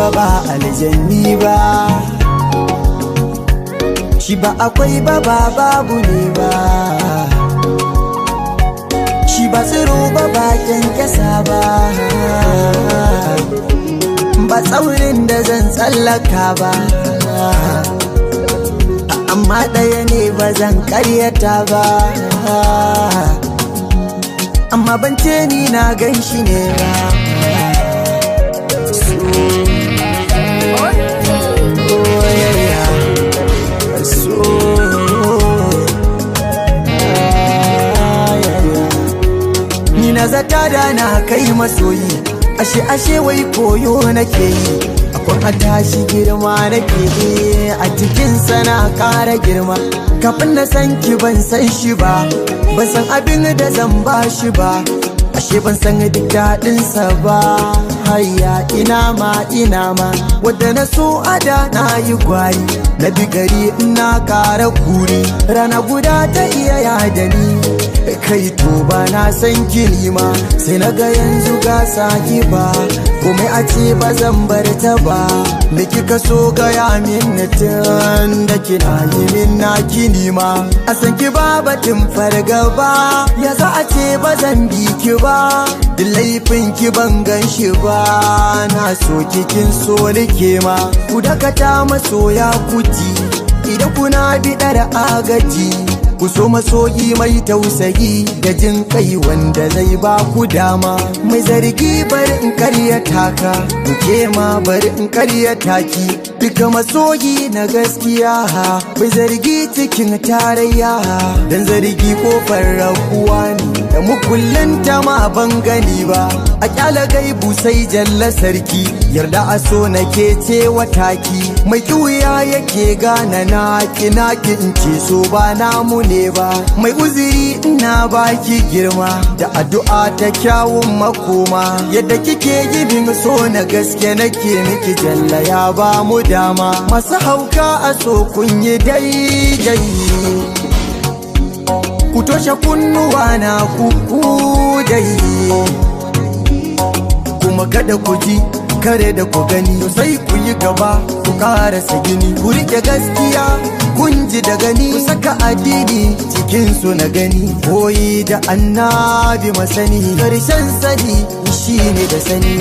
ba ba aljanni ba. Shi ba akwai ba ba babu ne ba. Shi ba tsiro ba ba kyankyasa ba. Ba tsaurin da zan tsallaka ba. Amma ɗaya ne ba zan ƙaryata ba. Amma ban ce ni na gan shi ne ba. So, oh yeah. So, ah, yeah. Ni na zata da na kai masoyi, ashe ashe wai koyo nake yi. Akwan a tashi girma nake yi, a cikin sana ƙara girma. Kafin na san ki ban san shi ba, ban san abin da zan ba shi ba. Ashe ban san duk daɗinsa ba. Hayya ina ma ina ma, wadda na so a da na yi gwari. Na bi gari ina ƙara kuri, rana guda ta iya yada ni. Kai to ba na san kini ma, sai na ga yanzu ga saki ba. Komai a ce ba zan bar ta ba. Da kika so gaya min tun da kina yi min na kini ma. A san ki ba batun fargaba, ya za a ce ba zan bi ki ba. Duk laifin ki ban gan shi ba, na so kikin so nike ma. Ku dakata masoya kuji, idan kuna biɗar agaji. Ku so masoyi mai tausayi da jin kai wanda zai ba ku dama. Mai zargi bari in karyata ka, ke ma bari in karyata ki. Duka masoyi na gaskiya, mai zargi cikin tarayya. Dan zargi kofar rabuwa ne, da mukullin ta ma ban gani ba. A kyala gaibu sai jalla sarki, yarda a so nake ce wataki. Mai kiwuya yake gane na ki in ce so ba namu ne ba. Mai uziri ina baki girma, da addu'a ta kyawun makoma. Yadda kike gibin so na gaske nake miki, jalla ya ba mu dama. Masu hauka a so kun yi daidai, ku toshe kunnuwa na ku dai. Kuma kada ku ji kare da ku gani, sai ku yi gaba ku karasa gini. Ku rike gaskiya kun ji da gani, ku saka addini cikin su na gani. Koyi da annabi masani, karshen sani shine da sani.